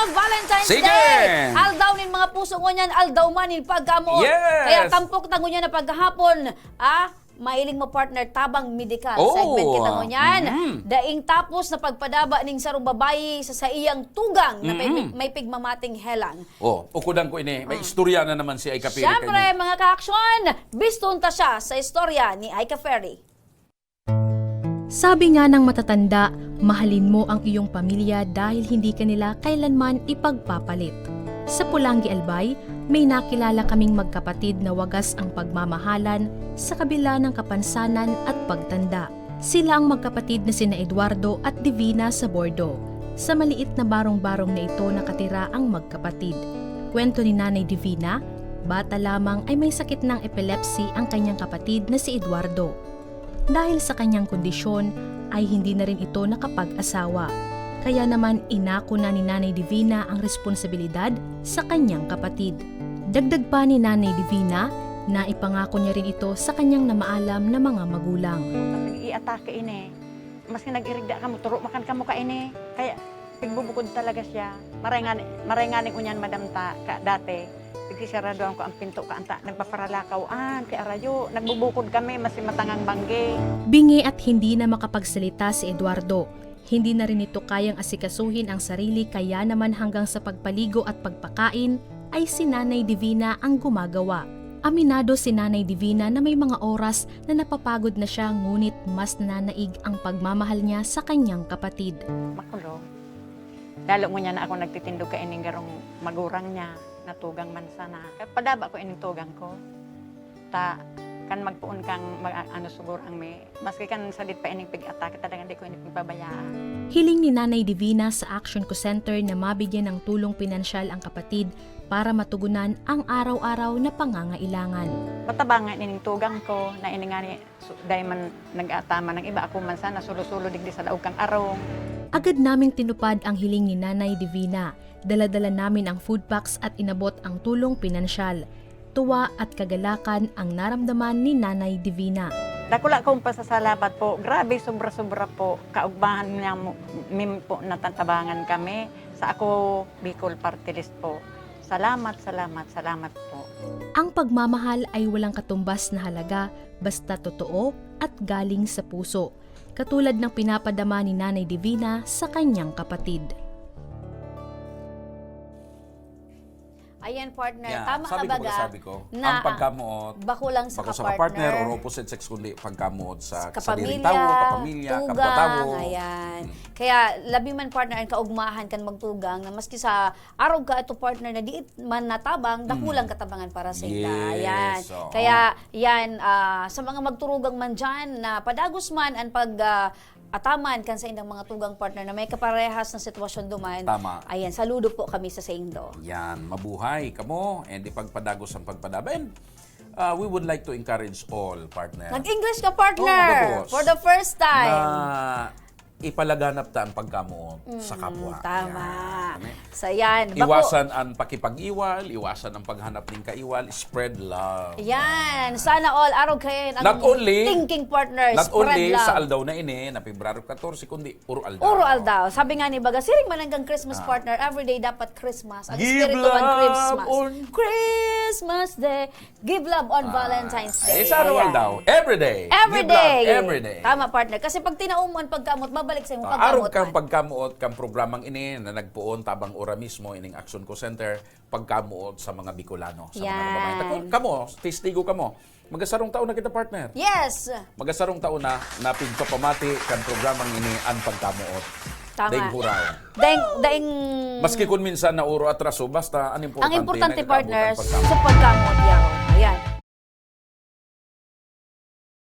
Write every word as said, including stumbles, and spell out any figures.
Valentine's Sige! Day! Aldaw nin mga puso ngunyan, aldaw man nin pagkamoot. Yes! Kaya tampok ta ngunyan na paghahapon, ah, mahiling mo, partner, tabang medikal. Oh, Segment kita ngunyan. Mm. Daing tapos na pagpadaba ning sarong babayi sa saiyang tugang na may, Mm. may pigmamating helang. Oh, ukudan ko ini. May istorya na naman si Ay Kapiri Siyempre, kanyo. Mga ka-action, biston ta siya sa istorya ni Ay Kapiri. Sabi nga ng matatanda, mahalin mo ang iyong pamilya dahil hindi ka nila kailanman ipagpapalit. Sa Polangui, Albay, may nakilala kaming magkapatid na wagas ang pagmamahalan sa kabila ng kapansanan at pagtanda. Sila ang magkapatid na sina Eduardo at Divina sa Bordo. Sa maliit na barong-barong na ito nakatira ang magkapatid. Kwento ni Nanay Divina, bata lamang ay may sakit ng epilepsy ang kanyang kapatid na si Eduardo. Dahil sa kanyang kondisyon, ay hindi na rin ito nakapag-asawa. Kaya naman inako na ni Nanay Divina ang responsibilidad sa kanyang kapatid. Dagdag pa ni Nanay Divina na ipangako niya rin ito sa kanyang namaalam na mga magulang. Nag-iatake ini. Maski nag-irigda kamo, turo makan kamo kaini. Kaya, nagbubukod talaga siya. Maray nga ni, maray nga ni ngunyan, madam, ta, ka, dati, pigkisaradoan ko ang pinto ka, anta, nagpaparalakaw, ah, ti arayo, nagbubukod kami, maski matangang banggi. Bingi at hindi na makapagsalita si Eduardo. Hindi na rin nito kayang asikasuhin ang sarili, kaya naman hanggang sa pagpaligo at pagpakain ay si Nanay Divina ang gumagawa. Aminado si Nanay Divina na may mga oras na napapagod na siya, ngunit mas nananaig ang pagmamahal niya sa kanyang kapatid. Makulong. Lalo ngunyan na ako nagtitindog kaining garong magurang niya, natugang man sana. Padaba ko ining tugang ko. Ta, kan magpoon kang mag, ano, sugurang mi, maski kan sadit pa ining pig-atake, talagang di ko ini pagbabayaan. Hiling ni Nanay Divina sa Action Co Center na mabigyan ng tulong pinansyal ang kapatid para matugunan ang araw-araw na pangangailangan. Matabangan ining tugang ko na ini nga ni, su, dai man nag-aataman ng iba, ako man sana sulo-sulo digdi sa laog kang arong. Agad naming tinupad ang hiling ni Nanay Divina. Dala-dala namin ang food packs at inabot ang tulong pinansyal. Tuwa at kagalakan ang naramdaman ni Nanay Divina. Dakula kong pasasalamat po. Grabe, sobra-sobra po. Kaugmahan niya mo, mim po natatabangan kami. Sa Ako Bicol Party List po. Salamat, salamat, salamat po. Ang pagmamahal ay walang katumbas na halaga basta totoo at galing sa puso. Katulad ng pinapadama ni Nanay Divina sa kanyang kapatid. Ayan, partner. Yeah, Tama ka, sabi ko, baga, sabi ko, na ang pagkamuot, bako lang sa bako sa kapartner. Kapartner or opposite sex, kundi pagkamuot sa Kapamilya, sadiring tawo, kapamilya, tugang, kapwa-tawo. Ayan. Kaya labi man, partner, ang kaugmahan kan magtugang na maski sa arog ka ato, partner, na di man natabang, dakulang katabangan para sa ila. Yes, Ayan. oo. Kaya yan, ah, sa mga magturugang man dyan na padagos man ang pag ah, ataman kan sa indang mga tugang, partner, na may kaparehas na sitwasyon duman. Tama. Ayan, saludo po kami sa saindo. Yan, mabuhay kamo and ipagpadagos ang pagpadaba. And uh, we would like to encourage all, partner. Nag-English ka, partner, Oo, bagos. for the first time. Na ipalaganap ta ang pagkamuot sa kapwa. Tama. Yan. So yan. Bako- Iwasan ang pakipag-iwal, iwasan ang paghanap ng kaiwal, spread love. Yan. Sana all, arog kayo ang Not only, thinking, partner. not Spread only love. Sa aldaw na ini, na Pebraryo katorse, kundi uro aldaw. Uro aldaw. Sabi nga ni baga, siring man hanggang Christmas, Ah. partner, everyday dapat Christmas. Ang Give espiritu ng love Christmas. on Christmas Day. Give love on Valentine's Day. Ay, sa araw Ayan. aldaw. Every day. Every Give love day. Every day. Tama, partner. Kasi pag tinaom mo ang pagkamot, mabalik sa imong Ah, arog pagkamot kang man. Pagkamuot kang programang ini na nagpoon tabang ora mismo ining Action Co Center, pagkamuot sa mga Bicolano, sa mga Yan. kababayan. Tako, kamo, testigo kamo. Magasarong taon na kita, partner. Yes. Magasarong taon na, na pigpapamati kan programang ini ang pagkamuot. Tama. Daing huraw. Daing, daing... Maski kung minsan na uro atraso, basta ang importante, Ang importante, nagkakaabot partners, ang pagkamuot. sa pagkamot yaon. Ayan.